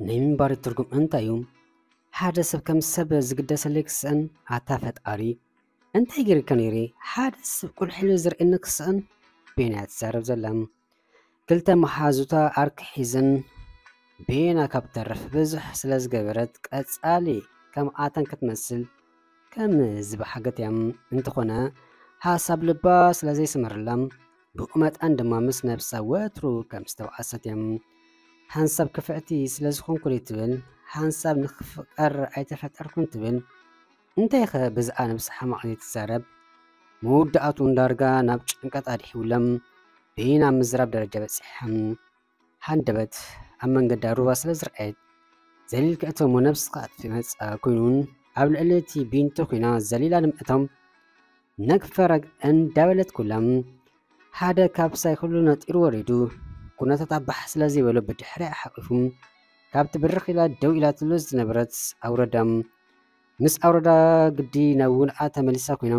ናይ ምንባር ትርጉም እንታይ እዩ? ሓደ ሰብ ከም ሰብ ዝግደሰለይ ክስእን፣ ኣታ ፈጣሪ፣ እንታይ ገይርካ ነይረ? ሓደ ሰብ ቁልሕ ኢሉ ዝርእየኒ ክስእን፣ ቤና እያ ትዛረብ ዘላ። ክልተ መሓዙታ ዓርኪ ሒዘን፣ ቤና ካብ ትተርፍ ብዙሕ ስለ ዝገበረት፣ ቀጻሊ ከምኣተን ክትመስል ከም ዝበሓገት እያ። እንተኾነ፣ ሓሳብ ልባ ስለ ዘይሰመረላ፣ ብኡ መጠን ድማ ምስ ነብሳ ወትሩ ከም ዝተባኣሰት እያ። ሓንሳብ ክፍዕቲ ስለ ዝኾንኩ ድዩ ትብል፣ ሓንሳብ ንኽፍቀር ኣይተፈጠርኩን ትብል። እንታይኸ ብዝኣ ነብሳ ሕማቕ ዘይትዛረብ? መወዳእትኡ ዳርጋ ናብ ጭንቀት ኣድሒውሎም፣ ቤና ኣብ ምዝራብ ደረጃ በጺሖም። ሃንደበት ኣብ መንገዳ ሩባ ስለ ዝረኣየት፣ ዘሊልካ እቶ እሞ ነብስኻ ኣጥፊእ መጻ ኮይኑን ኣብ ልዕሊ እቲ ቢንቶ ኮይና ዘሊላ ንምእታው ነግፈረግ እንዳበለት ኩላ፣ ሓደ ካብ ሳይክሉ ነጢሩ ወሪዱ፣ ኩነታት ኣብ ባሕ ስለ ዘይበሎ ብድሕሪኣ ሓቂፉ ካብቲ ብርኽ ኢላ ደው ኢላትሉ ዝነበረት ኣውረዳ። ምስ ኣውረዳ ግዲ ናብ ውንኣ ተመሊሳ ኮይና፣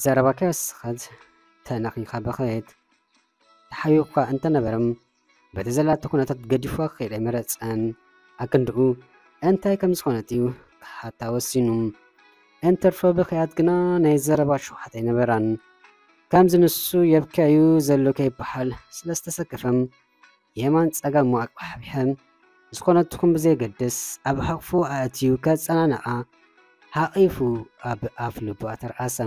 ዘረባካ ወሰኸት፣ ተነኺኻ በኸየት። ተሓቢኡኳ እንተነበረ፣ በቲ ዘላቶ ኩነታት ገዲፍዋ ክኸይድ ኣይመረጸን። ኣክንድኡ እንታይ ከም ዝኾነት እዩ ክሓታ ወሲኑ። እንተርፎ ብኽያት ግና ናይ ዘረባ ሽውሓት ኣይነበራን። ከምዚ ንሱ የብክያ እዩ ዘሎ ከይበሃል ስለ ዝተሰከፈ፣ የማን ጸጋሙ ኣቃሓቢሐ፣ ዝኾነት ትኹን ብዘየገድስ ኣብ ሕቕፉ ኣእትዩ ከጸናንዓ፣ ሓቒፉ ኣብ ኣፍ ልቡ ኣተርኣሰ።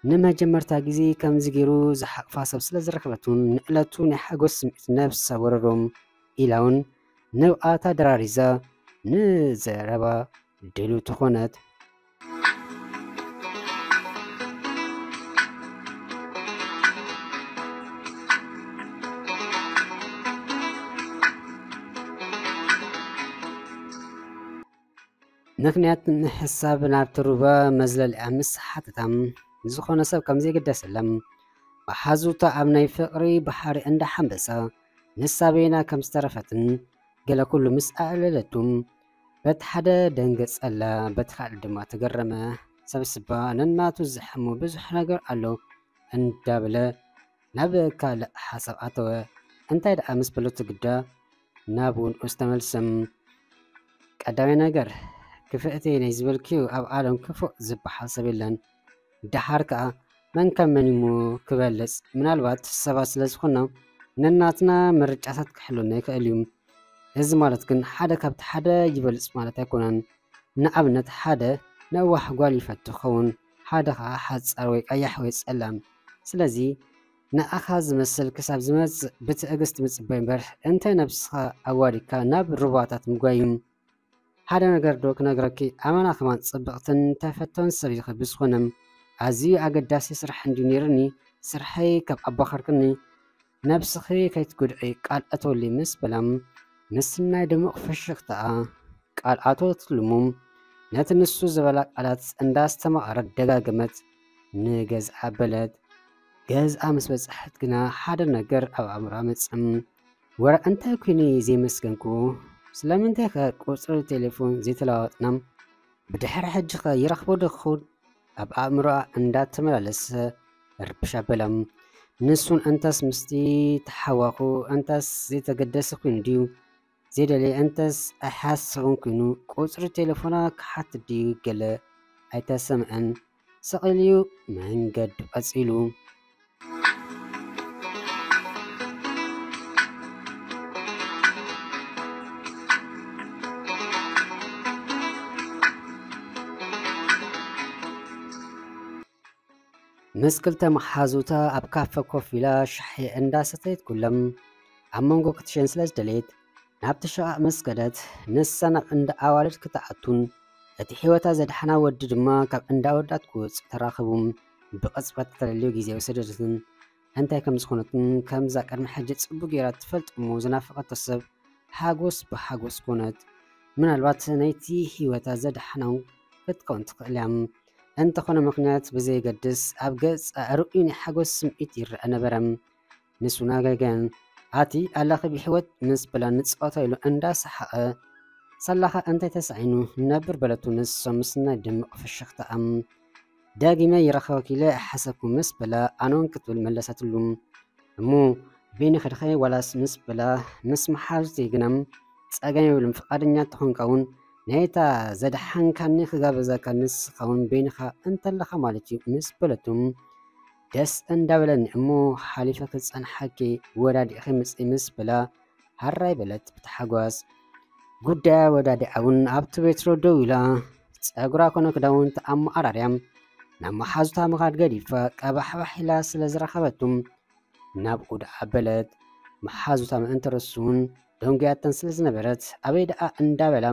ንመጀመርታ ግዜ ከምዚ ገይሩ ዝሓቕፋ ሰብ ስለ ዝረኸበት'ውን፣ ንእለቱ ናይ ሓጎስ ስምዒት ነብሳ ወረሮም ኢላ እውን ንብኣታ ደራሪዛ ንዘረባ ድልውቲ ኾነት። ምኽንያት ንሕሳብ ናብቲ ሩባ መዝለሊኣ ምስ ሓተታ፣ ዝኾነ ሰብ ከም ዘይግደሰላ፣ መሓዙታ ኣብ ናይ ፍቕሪ ባሕሪ እንዳሓንበሳ፣ ንሳ በይና ከም ዝተረፈትን ገለ ኩሉ ምስ ኣዕለለቱ፣ በቲ ሓደ ደንገጸላ፣ በቲ ካልእ ድማ ተገረመ። ሰብስባ ነናቱ ዝሕሙ ብዙሕ ነገር ኣሎ እንዳበለ ናብ ካልእ ሓሳብ ኣተወ። እንታይ ደኣ ምስ በለቶ ግዳ ናብ ውንኡስ ተመልሰ። ቀዳማይ ነገር፣ ክፍእቲ ናይ ዝበልክዮ ኣብ ዓለም ክፉእ ዝበሃል ሰብ የለን። ደሓር ከኣ መን ካብ መን እሞ ክበልጽ? ምናልባት ሰባት ስለ ዝኾንና ነናትና ምርጫታት ክሕሉና ይኽእል እዩ። እዚ ማለት ግን ሓደ ካብቲ ሓደ ይበልጽ ማለት ኣይኮነን። ንኣብነት፣ ሓደ ነዋሕ ጓል ይፈቱ ክኸውን፣ ሓደ ኸኣ ሓጻር ወይ ቀያሕ ወይ ጸላም። ስለዚ ንኣኻ ዝመስል ክሳብ ዝመጽእ ብትዕግስቲ ምጽባይ እምበር፣ እንተ ነብስኻ ኣዋዲካ ናብ ሩባታት ምጓይ እዩ። ሓደ ነገር ዶ ክነግረኪ፣ ኣመና ከማን ጽብቕትን ተፈቶን ሰብ ኢኺ። ብዝኾነ፣ ኣዝዩ ኣገዳሲ ስራሕ እንድዩ ነይሩኒ፣ ስርሐይ ካብ ኣቦኻርክኒ፣ ነብስኺ ከይትጉድዒ ቃል እተወለይ ምስ በላ፣ ምስናይ ድሙቕ ፍሽኽታኣ ቃል ኣተወትሉ እሞ፣ ነቲ ንሱ ዝበላ ቃላት እንዳስተማቐረት ደጋገመት፣ ንገዝኣ በለት። ገዝኣ ምስ በጽሐት ግና ሓደ ነገር ኣብ ኣእምሮኣ መጸ። ወረ እንታይ ኮይኑ ዘይመስገንኩ? ስለምንታይከ ቁጽሪ ቴሌፎን ዘይተለዋወጥና? ብድሕሪ ሕጂኸ ይረኽቦ ዶ ክኸውን? ኣብ ኣእምሮኣ እንዳተመላለሰ ርብሽ ኣበላ። ንሱን እንታስ ምስቲ ተሓዋኹ፣ እንታስ ዘይተገደሰ ኮይኑ ድዩ ዘይደልየ፣ እንታስ ኣይሓስብን ኮይኑ ቁጽሪ ቴሌፎና ክሓትት ድዩ ገለ ኣይተሰምዐን። ስቕ ኢሉ መንገዱ ቀጺሉ። ምስ ክልተ መሓዙታ ኣብ ካፈ ኮፍ ኢላ ሻሂ እንዳሰተየት ኩሎም ኣብ መንጎ ክትሸን ስለ ዝደለየት ናብቲ ሸቓቕ ምስ ከደት፣ ንሳ ናብ እንዳ ኣዋልድ ክትኣቱን እቲ ህይወታ ዘድሓና ወዲ ድማ ካብ እንዳ ኣወዳት ክወጽእ ተራኸቡ። ብቕጽበት ከተለልዮ ግዜ ኣይወሰደትን። እንታይ ከም ዝኾነትን ከምዛ ቅድሚ ሕጂ ጽቡቕ ጌራ ትፈልጥ እሞ ዝናፈቐቶ ሰብ ሓጎስ ብሓጎስ ኮነት። ምናልባት ናይቲ ህይወታ ዘድሓና ክትከውን ትኽእል እያ። እንተኾነ ምኽንያት ብዘየገድስ ኣብ ገጻ ርኡይ ናይ ሓጎስ ስምዒት ይረኣ ነበረ። ንሱ ናገገን ኣቲ ኣለኺ ብሕይወት ምስ በላ ንጸወታ ኢሉ እንዳሰሓቐ ሳላኻ እንታይ ተሳዒኑ ነብር በለቱ። ንሶም ምስ ናይ ድምቕ ፍሽኽታኣ ደጊመ ይረኸበኪ ኢለ ሓሰብኩ ምስ በላ ኣነውን ክትብል መለሰትሉ። እሞ በይንኺ ድኸ ዋላስ ምስ በላ ምስ መሓዙተይ ግና ጸገም የብሉን። ፍቓደኛ ተኾንካ እውን ናይታ ዘድሓንካኒ ክጋብዘካ ንስኻ እውን በይንኻ እንተለኻ ማለት እዩ ምስ በለቱ ደስ እንዳበለኒ እሞ ሓሊፈ ክጸንሓኪ ወዳዲእኺ ምጽኢ ምስ በላ ሃራይ በለት ብታሓጓስ። ጉዳያ ወዳዲኣ እውን ኣብቲ ቤትሮ ደው ኢላ ጸጉራ ኮነ ክዳውንቲ ኣመዓራርያ ናብ መሓዙታ ምኻድ ገዲፋ ቀባሕባሕ ኢላ ስለ ዝረኸበቱ ናብኡ ደኣ ኣበለት። መሓዙታ ምእንቲ ርሱን ደንጉያተን ስለ ዝነበረት ኣበይ ደኣ እንዳበላ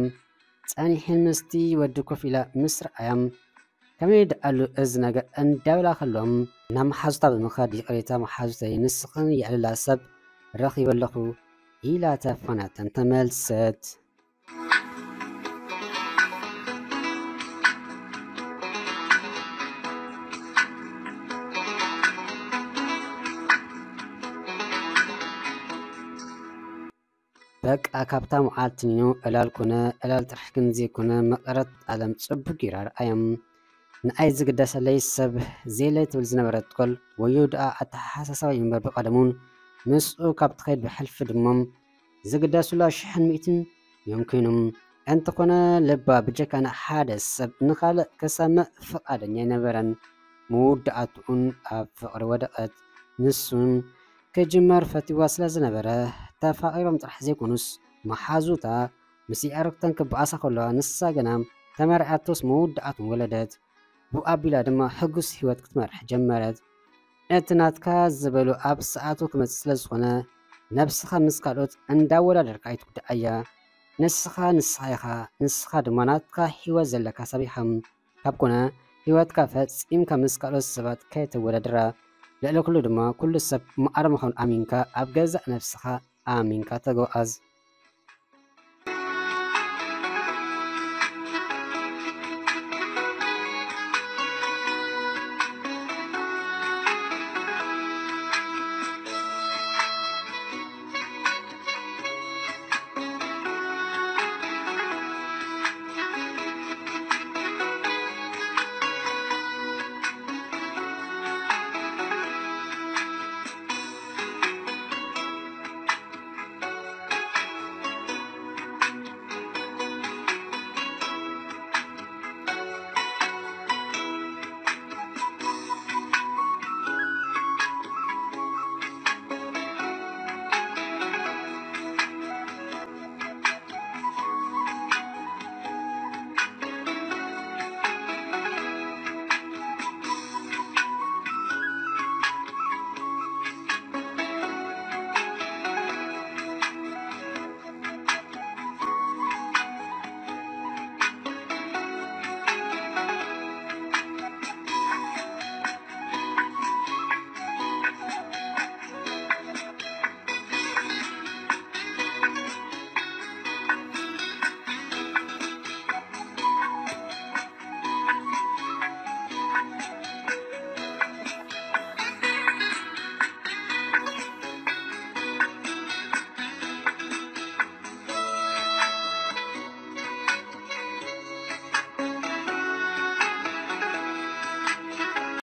ጸኒሐን ምስቲ ወዲ ኮፍ ኢላ ምስ ረኣያ ከመይ ደኣሉ እዚ ነገር እንዳበላ ከሎም ናብ መሓዙታ ብምኻድ ይቕሬታ መሓዙተይ ንስኽን የዕልላ ሰብ ረኺበ ኣለኹ ኢላ ተፋናተን ተመልሰት። በቃ ካብታ መዓልቲ ኒኖ ዕላል ኮነ ዕላል ጥራሕ ግን ዘይኮነ መቐረት ዓለም ጽቡቅ ጌራ ረኣዮም። ንኣይ ዝግደሰለይ ሰብ ዜለ ትብል ዝነበረት ጓል ወዮ ደኣ ኣተሓሳሰባ ይንበር ብቐደሙን ምስኡ ካብ ትኸይድ ብሕልፊ ድሞም ዝግደሱላ ሽሕን ሚእትን እዮም ኮይኖም። እንተኾነ ልባ ብጀካ ንሓደ ሰብ ንኻልእ ክሰምዕ ፍቓደኛ ኣይነበረን። መወዳእትኡን ኣብ ፍቕሪ ወደቐት። ንሱን ክጅመር ፈትዋ ስለ ዝነበረ ተፋቒሮም ጥራሕ ዘይኮኑስ መሓዙታ ምስ የዕርክተን ክበኣሳ ከለዋ ንሳ ግና ተመርዕያቶስ መወዳእቱን ወለደት። ብኡ ኣቢላ ድማ ሕጉስ ህይወት ክትመርሕ ጀመረት። እቲ ናትካ ዝበሉ ኣብ ሰዓቱ ክመጽእ ስለ ዝኾነ ነብስኻ ምስ ካልኦት እንዳወዳደርካ ኣይትጉድኣያ። ንስኻ ንስኻ ኢኻ፣ ንስኻ ድማ ናትካ ህይወት ዘለካ ሰብ ኢኻ። ካብ ኮነ ህይወትካ ፈጺምካ ምስ ካልኦት ሰባት ከይተወዳድራ። ልዕሊ ኩሉ ድማ ኩሉ ሰብ ማዕረ ምዃኑ ኣሚንካ ኣብ ገዛእ ነብስኻ ኣሚንካ ተጓዓዝ።